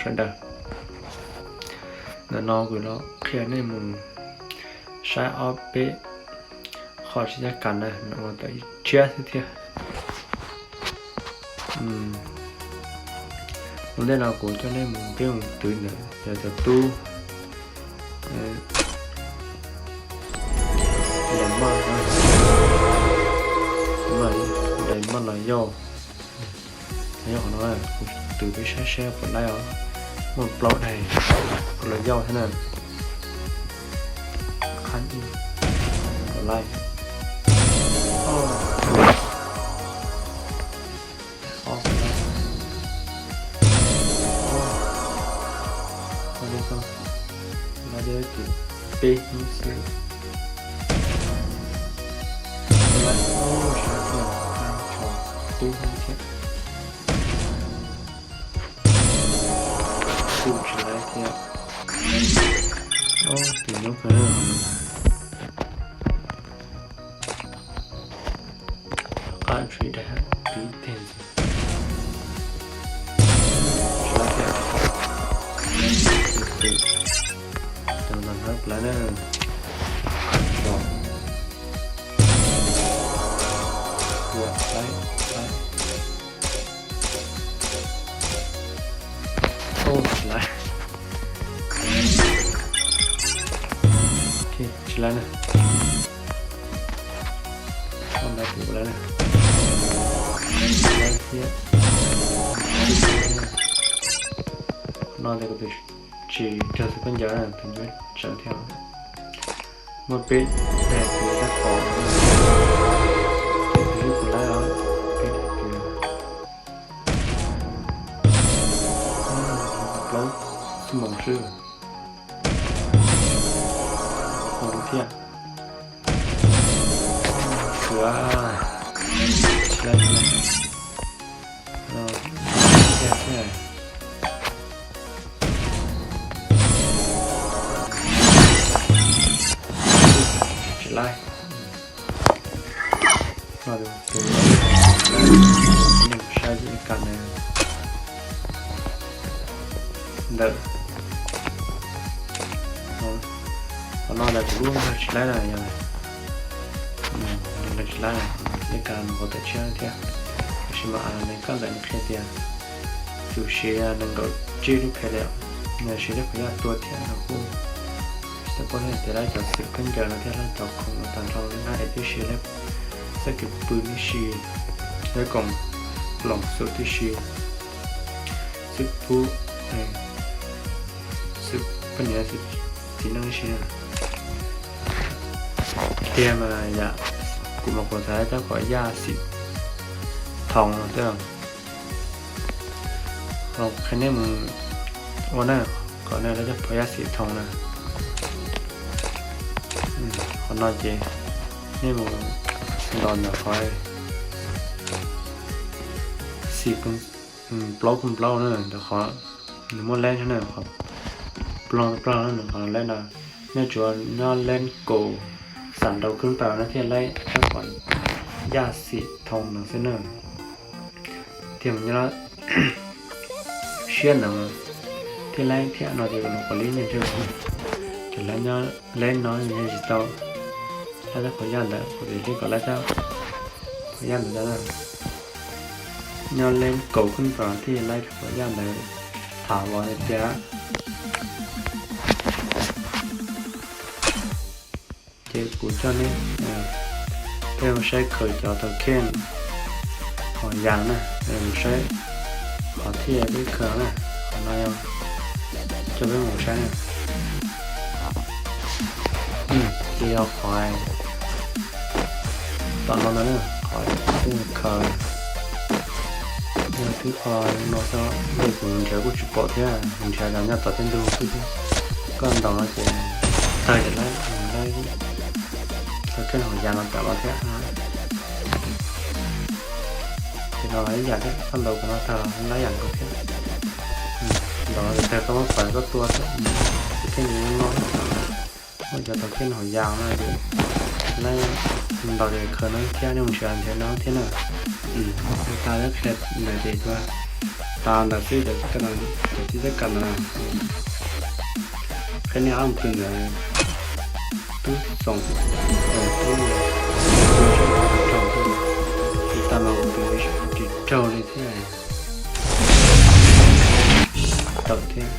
sawv daws. Ntawm no kuv los qhia nej mus saib ob peb qho tsis caj kas na, no ua tawm ib tshiab xwb thiab. Ua ntej no kuv coj nej mus peb mus twv ntawm cov tub daim maj, daim maj los yau. Yog qhov no kuv twv peb saib saib puas laib os. Muaj plaub daim los yau thiab na. Qhab ib, puas laib. Ob, puas laib. Ua li ko, laib tus peb hnub xwb. Puas laib, sab tiag, laib tshov peb hnub thiab. Kuj tsis laib thiab. Ob, tus nyoob kawg. Qab tsis daim, twv teg ntxiv. Tsis laib thiab. Tus ntawm no puas laib na. Puas laib, laib. Tsis laib. Tsis laib na. Ob, laib tus laib na. Laib thiab. No ces kuv tus tsis raug xwb koj ncaws na, tus nyuaj tsawv thiab. Muaj peb daim tus rab phom, peb tus ib puas laib os, peb daim tus. Plaub xwb moos xwb. Moos thiab. Sua, tsis laib, tsis laib. Thiab thiab. Tsis laib. No tus, tus, nej saib ib kas na. Ntawm qhov no ntawm kuv lub nqaij tsis laib na, yog nqaij tsis laib na, ib kas mus qhov tawm tshiab thiab. Tab sis mas nws koj ntawm nws qhia tias tus siv nees nkaum tsib lub phem li, nws siv lub phem yaj tua thiab no kuj tsis tau paub thiab tias lawv cov xwm khaub ncaws no thiab lawv cov khoom no tag nrho lawv nab es tib si lawv txoj kev pw tib si, lawv koom loos xu tib si, xwb pub, xwb poj niam xwb txiv neej tib si na. Tiag mas yam kuv mas kuv xav coj kom yaj xim thoom no xwb. Qhov nej mus ua na, kom nej lawv coj phom yaj xim thoom na. Qhov no ces nej mus ntos ntawm qhov xim plaub kub plaub na, ntawm qhov nws muaj leb na, qhov plaub plaub na, qhov leb no nej tsuas nyob leb kaum xam nrau kub npaum no thiaj lawv coj kom yaj xim thoom no xwb na. Tiag mus nyob siab ntawd thiaj lawv thiab no ces nws kuj li nyiaj ntswg. Ces lawv nyob leb no nyiaj tsis tau, lawv coj phom yaj ntawd kuv li kom lawv coj phom yaj ntawd nyob leb kaum kub npaum thiaj lawv coj phom yaj ntawd tham los tias. Ces kuv coj nej peb mus saib khaws cov tau kheej hauv yas na, mus saib qhov thiaj peb khaws na, qhov no yog coj peb mus saib na. Ces yog qhov tom no ntag na, qhov peb mus khaws. Yog twb qhov no xwb, kuv nrhiav kuj tsis pom thiab, nrhiav cov nyob tom tej ntug xwb thiab. Koj ntaus no ces tawg ces lawv, lawv tau kheej hauv yas no tawm los thiab. Ces no ib yam thiab, koj ntaus qhov no tawg los lawv yam nkaus thiab. Ntaus ces tawg koj muab pawv koj tua xwb, kheej no. Muaj cov tau kheej hauv yas no ces lawv ntaus ces khaws no thiab, nej mus nrhiav nrhiav no thiab na. Tag lawv qhia ntawd ces tua Ntawd xwb, cov tib txoj kas ntawd, qhib nej ob mus pw ntawd, tub xoom, tub raug thiab, tsis tas mas kuv tus tsis raug li thiab. Tawm thiab,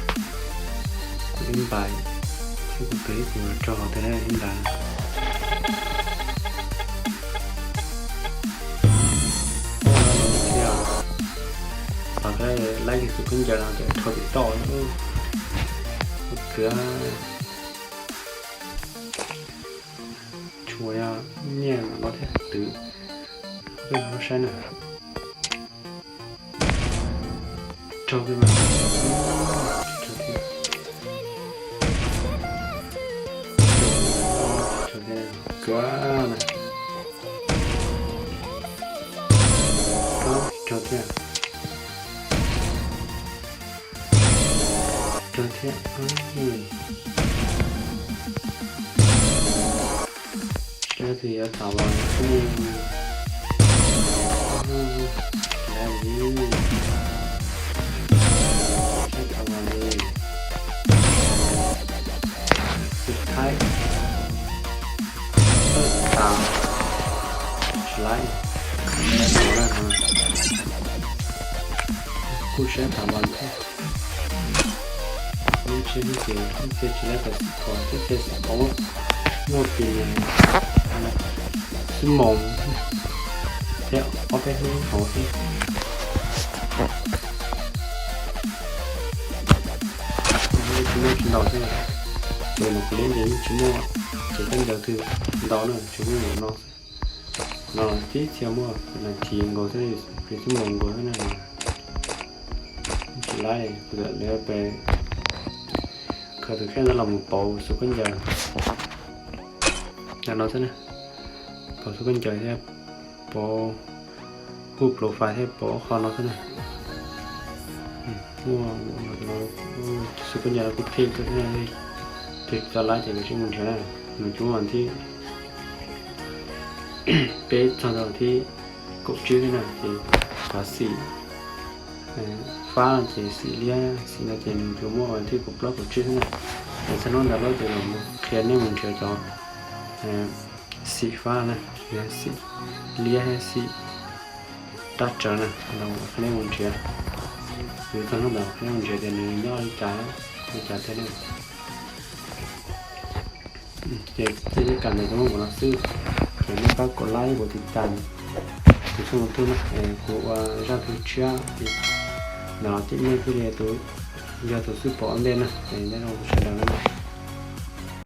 kuv ib npais, kuv tus ib tus raug tiag ib npais. Los laib kiag tus khaub ncaws no ces rho tim toj, ua kawg. Tshuav yog nyiaj no thiab twv, peb mus saib na. Raug kiag mas, raug thiab, raug thiab, kawg na. Raug thiab, raug thiab. Seb twg yuav tham los xwb. Seb tham los li. Xib thaib, tas, tsis laib, kuj seb tham los thiab. Lub tsheb ces lub tsheb tsis laib tas xim khov, lub tsheb xim khov muaj tis xib moos thiab ob peb hnub hauv xwb. Tsis muaj tsis ntau thiab, ces mas kuv li ces yeej tsis muaj ces khaub ncaws twg ntau na, tsuas muaj ntawm no xwb. No tib txhia muaj nas this nkaus xwb, xib moos nkaus xwb na. Tsis laib, kuv tawm lawv pem khaws tus kheej ntawd los mus pauv xub khaub ncaws. Ntawm no xwb na, pauv xub khaub ncaws thiab pauv kuj profile thiab pauv ob qho no xwb na. Muaj xub khaub ncaws no kuj qhib xwb thiab, tus tsis tau laib ces kav tsij mus nrhiav na. Nws cov thib peb txog rau thib kaum tsib xwb na, ces cov xim fab no ces xim liab xim no ces nws tsuas muaj thib kaum plaub kaum tsib xwb na. Ces txog hnub ntawd lawm ces los qhia nej mus nrhiav cov xim fab na, yog xim liab thiab xim dab tsawv na, los qhia nej mus nrhiav. Yus txog hnub ntawd qhia nej mus nrhiav tias nws nyob li cas, li cas thiab na. Ces txij li kam ntawd tsuas muaj npaum no xwb, ces nej pab kom like, kom tiv tas kuv tshooj YouTube na, es kuv ua zaj twg tshiab ntawm no tim nej thiaj li tus, yog tus xwb pom ua ntej na, es nyob zoo sawv daws na.